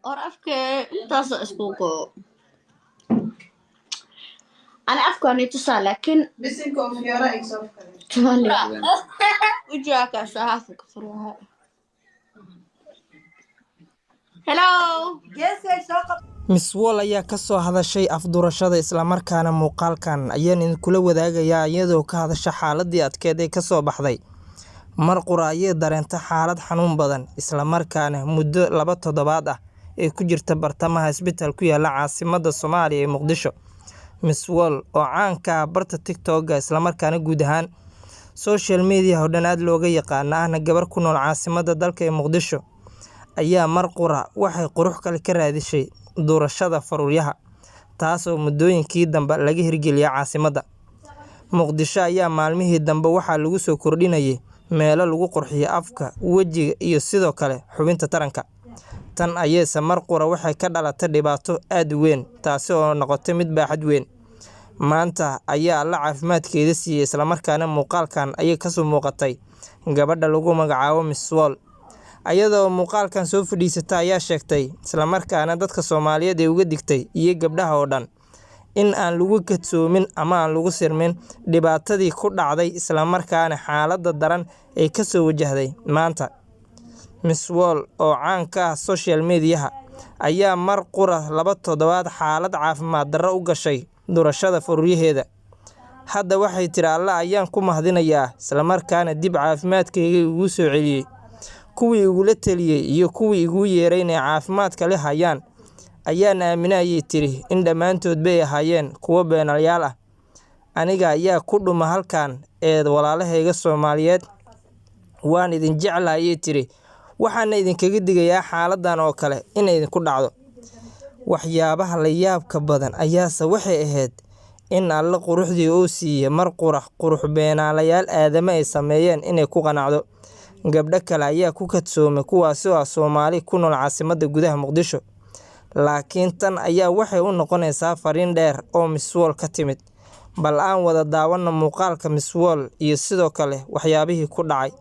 Or afkee intaasoo isku go ani afkaani tusaa, laakiin Bisinka oo fiyoora ay soo Soomaaliya wejigaa saafu ka furwaha. Hello. Geesay soo qab. Miss Wall ayaa ka soo hadashay afduurashada, islamarkaana muuqaalkan ayaan idinkula wadaagayaa iyadoo ka hadasha xaaladii adkeed ee kasoo baxday. Mar qura ayay dareentay xaalad xanuun badan, islamarkaana muddo 2 toddobaad ah ee ku jirta bartamaha isbitaal ku yaala caasimadda Soomaaliya ee Muqdisho. Miss Wall oo caan ka ah barta TikTok-ga, islamarkaana guud ahaan social media oo dhan aad looga yaqaana, ahna gabar ku nool caasimadda dalka ee Muqdisho, ayaa mar qura waxay qurux kale ka raadishay duurashada faruuryaha, taasoo muddooyinkii dambe laga hirgeliyay caasimadda Muqdisho. Ayaa maalmihii dambe waxaa lagu soo kordhinayay meelo lagu qurxiyo afka, wejiga iyo sidoo kale xubinta taranka. Tan ayayse mar qura waxay ka dhalatay dhibaato aad u weyn, taasi oo noqotay mid baaxad weyn. Maanta ayaa Alla caafimaadkeeda siiyey, islamarkaana muuqaalkan ayay kasoo muuqatay gabadha lagu magacaabo Miss Wall. Ayadoo muuqaalkan soo fadhiisata ayaa sheegtay, islamarkaana dadka Soomaaliyeed ee uga digtay iyo gabdhaha oo dhan in aan lagu kadsoomin ama aan lagu sirmin dhibaatadii ku dhacday, islamarkaana xaaladda daran ee kasoo wajahday maanta. Miss Wall oo caan ka ah social mediaha ayaa mar qura 2 toddobaad xaalad caafimaad darro u gashay durashada faruuryaheeda. Hadda waxay tiri: "Alla ayaan ku mahadinayaa, islamarkaana dib caafimaadkayga igu soo celiyey. Kuwii igula taliyey iyo kuwii igu yeeray inay caafimaadka le hayaan ayaan aaminay," ayay tiri, "in dhammaantood bay ahaayeen kuwo beenalayaal ah. Aniga ayaa ku dhuma halkan ee walaalahayga Soomaaliyeed, waan idin jeclahay," ayay tiri, "waxaana idinkaga digayaa xaaladan oo kale inay idinku dhacdo." Waxyaabaha la yaabka badan ayaase waxay ahayd in Alle quruxdii uu siiyey mar qura qurux beenaalayaal aadame ay sameeyeen inay ku qanacdo. Gabdho kale ayaa ku kadsoomay, kuwaasi oo ah Soomaali ku nool caasimadda gudaha Muqdisho, laakiin tan ayaa waxay u noqonaysaa fariin dheer oo Miss Wall ka timid. Bal aan wada daawanno muuqaalka Miss Wall iyo sidoo kale waxyaabihii ku dhacay.